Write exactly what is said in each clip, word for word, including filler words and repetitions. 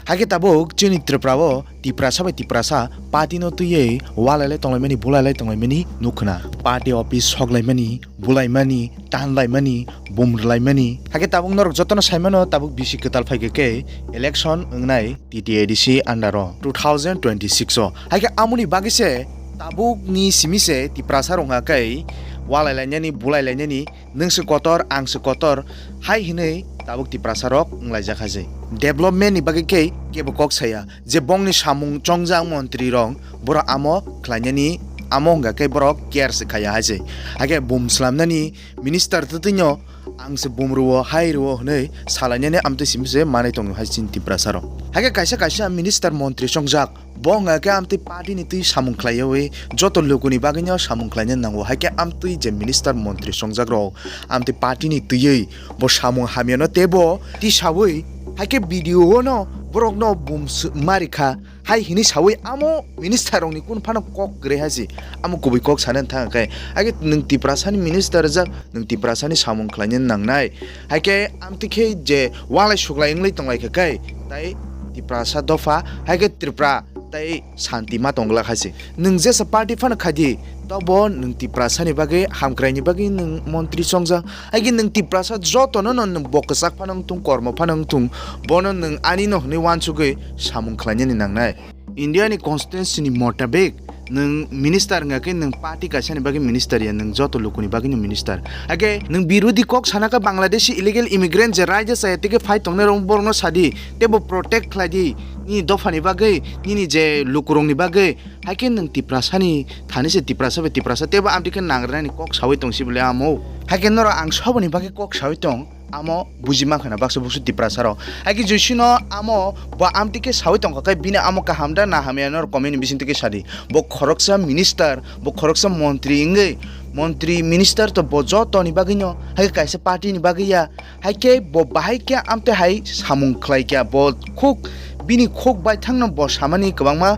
Hakhe tabuk chini Tripura o Tiprasa bai Tiprasa party no twiwi walailai tonglaimani, bulailai tonglaimani nukhna. Party office soklaimani, bulaimani, tanlaimani, bum rwlaimani. Hakhe tabuk norok jotono saimano tabuk bisi kwtal phaikha khe election wngnai T T A D C under o two thousand twenty-six o. Hakhe amoni bagwi se tabukni simi se Tiprasa rok wngkha khe walailainani, bulailainani, nwng se kotor, ang se kotor, hai hinwi tabuk Tiprasa rok wnglaijak hai se. Development ni bagwi khe kebo kok saya, je bongni samung chongjak montri rok borok amo khlainani, amo wngkha khe borok care se khaya hai se. Hakhe bum slamnani minister twtwino ang se bum rwo, hai rwo hwnwi salainani amtwi simi se manwi tongo hai chini Tiprasa rok. Hakhe kaisa kaisa minister montri chongjak, bo wngkha khe amtwi party ni twi samung khlaiwi joto lukuni bagwino samung khlaina nango. Hakhe amtwi je minister montri chongjak rok amtwi party ni twiwi bo samung hamyano teibo tisawi hakhe video o no borok no bum su-, marikha hai hinwi sawi amo minister rok ni kunu phano kok kwrwi hai se, amo kubui kok sana thang khe. Hakhe nwng Tiprasa ni minister jak, nwng Tiprasa ni samung khlaina nangnai. Hakhe amtwi khe je walai suklai wngwi tonglaikha khe, tai Tiprasa dopha, hakhe Tripura tai santi ma tongglak hai se. Nwng jesa party phano khaidi, tobo nwng Tiprasa ni bagwi, hamkrai ni bagwi nwng montri chongjak. Hakhe nwng Tiprasa jotono no nwng bo kwchak phano wngthung, kormo phano wngthung, bono nwng ani no hwnwi uansugwi samung khlainani nangnai. India ni constitution ni motabik nwng minister wngkha khe nwng party kaisa ni bagwi minister ya, nwng joto lukuni bagwi no minister. Hakhe nwng birodhi kok sana khe Bangladeshi illegal immigrant je raida chaya tei khe phai tongnai rok borok no sadi, teibo protect khlai di nini dopha ni bagwi, nini je lukurok ni bagwi. Hakhe nwng Tiprasa ni thani se Tiprasa bai Tiprasa teibo amtwi khe nangrwnani kok sawi tong si bole amo. Hakhe norok ang soboni bagwi kok sawi tong. Amo buji mankha na baksa buksu Tiprasa rok. Hakhe Joyce no amo bo amtwi khe sawi tongkha khe bini amo kaham da na hamya norok comment ni bisingtwi khe sadi. Bo khoroksa minister, bo khoroksa montri wngwi, montri minister to bo joto ni bagwi no, hakhe kaisa party ni bagwi ya. Hakhe bo bahai khe amtwi hai samung khlai kha. Bo khuk, bini khuk baithang no bo samani kwbangma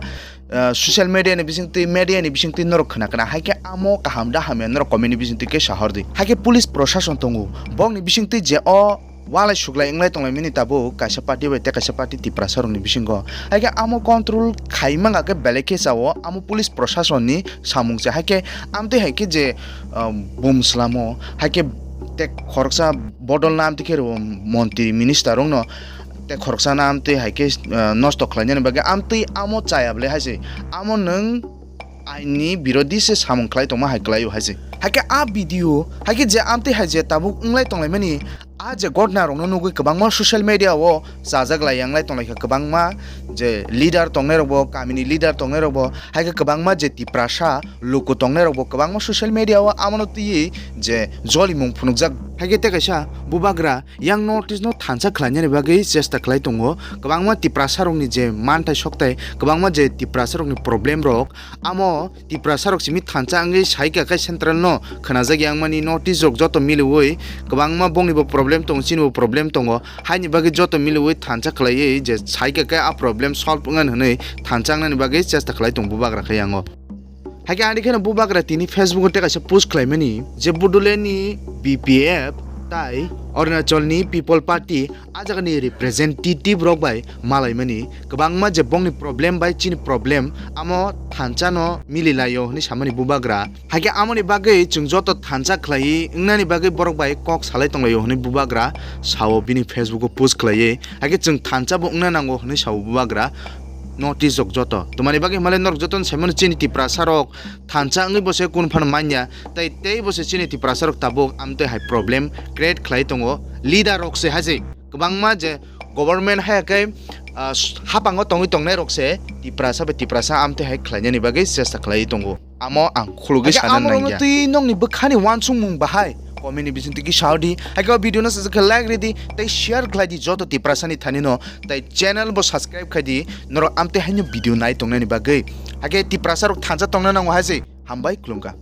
ah, social media ni bisingtwi, media ni bisingtwi norok khna khna, hai khe amo kaham da hamya norok comment ni bisingtwi khe sahor di. Hai khe police prosason tongo, bokni bisingtwi je o walai suklai wnglai tonglaimani tabuk kaisa party bai tei kaisa party Tiprasa rokni bisingo. Hai khe amo control khai mangkha khe belai khe chao, amo police prosason ni samung se. Hai khe amtwi hai khe je, ah, bum slamo, hai khe tei khoroksa bodol na amtwi khe rw montri minister rok no tei khoroksa na amtwi hai khe, ah, nosto khlainani bagwi amtwi amo chaya bwle hai se. Amo nwng ain ni birodhi se samung khlai tongma hai kwlai o hai se. Hai khe a video hai khe je amtwi hai je tabuk wnglai tonglaimani a je ghotna rok no nugwi kwbangma social media o chajak lai yang lai tonglaikha kwbangma je leader tongnai rok bo, kami ni leader tongnai rok bo, hai khe kwbangma je Tiprasa luku tongnai rok bo kwbangma social media o amo no twiwi je jolimung phunukjak. Hai khe tei kaisa bubagra yang North East no thansa khlainani bagwi chesta khlai tongo. Kwbangma Tiprasa rokni je manthai sokthai, kwbangma je Tiprasa rokni problem rok, amo Tiprasa rok simi thansa wngwi sai kha khe central no khwnajak yang mani North East rok joto miliwi kwbangma bongni bo problem tongo, chini bo problem tongo, haini bagwi joto miliwi thansa khlaiwi je sai kha khe a problem solve wngani hwnwi thansa wngnani bagwi chesta khlai tongo bubagra khe yango. Hai khe ani kheno bubagra tini Facebook o tei kaisa post khlaimani je Bodoland ni B P F tai Arunachal ni People Party a jaga ni representative rok bai malaimani kwbangma je bongni problem bai chini problem amo thansa no mili laio hwnwi samani bubagra. Hai khe amoni bagwi chwng joto thansa khlaiwi wngnani bagwi borok bai kok salai tonglaio hwnwi bubagra sao bini Facebook o post khlaiwi. Hai khe chwng thansa bo wngna nango hwnwi sao bubagra. North East rok joto. Twmani bagwi hwnmale norok jotono saimano chini Tiprasa rok thansa wngwi bo se kunu phano manya. Tai tei bo se chini Tiprasa rok tabuk amtwi hai problem create khlai tongo. Leader rok se hai se kwbangma je government haya khe, ah, hapango tongwi tongnai rok se Tiprasa bai Tiprasa amtwi hai khlainani bagwi chesta khlaiwi tongo. Amo ang khulugwi sana nangya. Twi nokni bwkhani uansukmung bahai comment ni bisingtwi kisa hor di. Hai khe o video no sajak khe like ridi tei share khlai di joto Tiprasa ni thani no. Tai channel bo subscribe khai di, norok amtwi haino video nai tongnani bagwi. Hakhe Tiprasa rok thansa tongna nango hai se, hambai khulumkha.